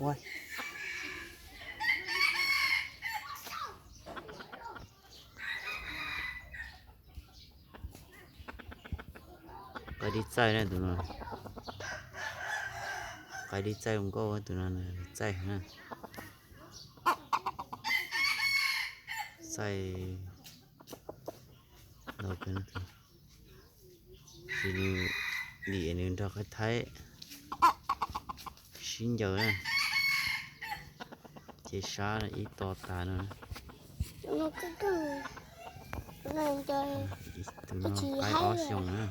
Ua, qaib dib txaij na tus no. Qaib dib txaij zoo nkauj tus no, txaij na. Txaij ntau kawg. Ces nws dim nws nrog qaib thaib sib ncaws na. Ces sab ib to tas no. Tus no qaib ob xyoos na.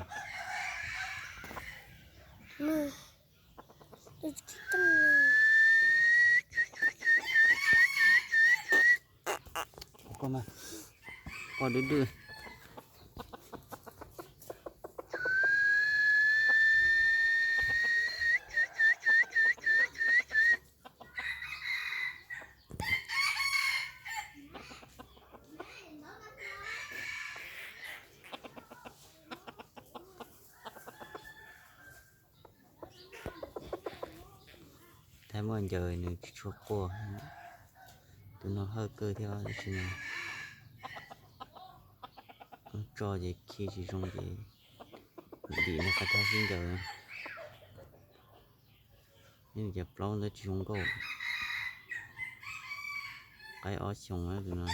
Koj dwb dwb. Thaib muaj ncaws nws tsis tshua quaj. Tus no hawj kawg thiab tab sis mas tso ces khi tsis zoo ces dim nws qaib thaib sib ncaws. Nws cov plaub ntawd tsis zoo nkauj. Qaib ob xyoos tus no.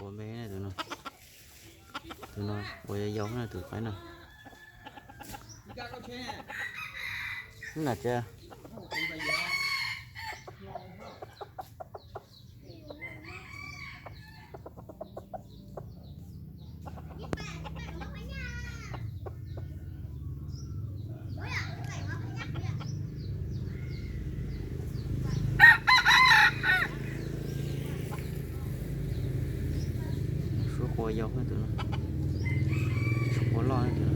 Quav me tus no, tus no quav yau yau na tus qaib no. Nab na tsev. Suab quav yau tus no, suab quav loj tus no.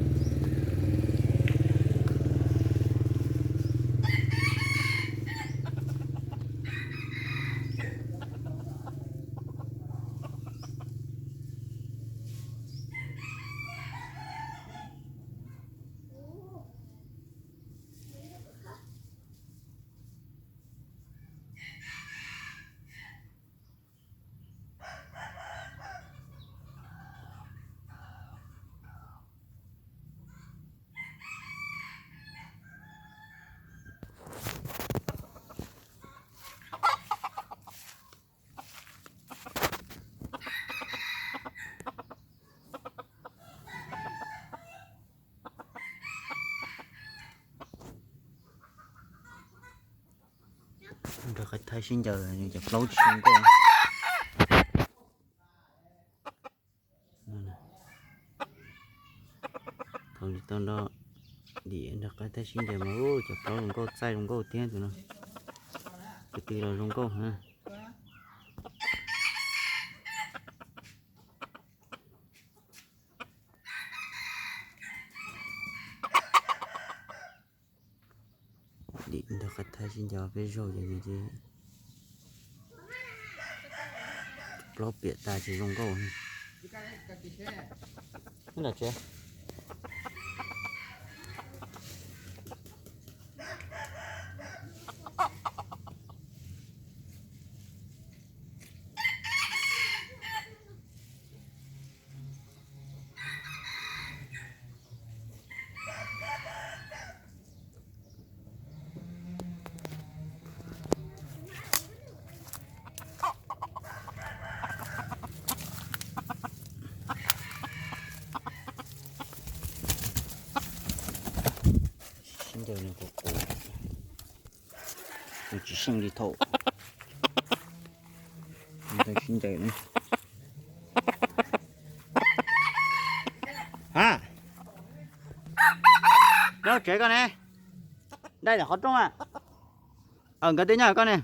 Nrog qaib thaib sib ncaws, cov plaub tsis zoo nkauj. Thaum tsis tau nrog dim nrog qaib thaib sib ncaws mas cov plaub zoo nkauj, txaij zoo nkauj thiab tus no. Tus twg los zoo nkauj na. Dim nrog qaib thaib sib ncaws peb zaug ces nws ces plaub piam tas tsis zoo nkauj. Sib ncaws nws quav quav, nws tsis seej li thaum sib ncaws na. Ha, nyob tsev koj ne, dai tom qhov rooj a. Nkawd twb nyob koj ne.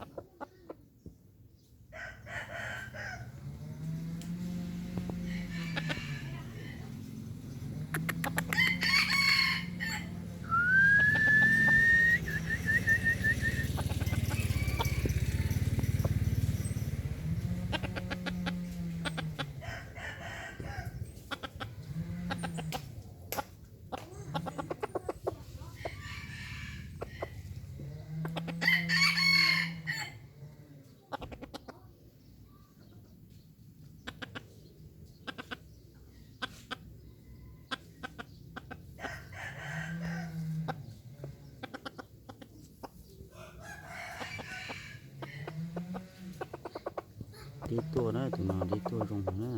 Dib tuaj na, tus no dib tuaj zoo na.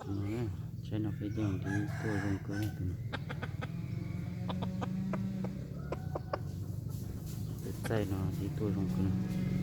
Tus no, saib no peb yeej dib tuaj zoo kawg tus no. Tus txaij no dib tuaj zoo kawg.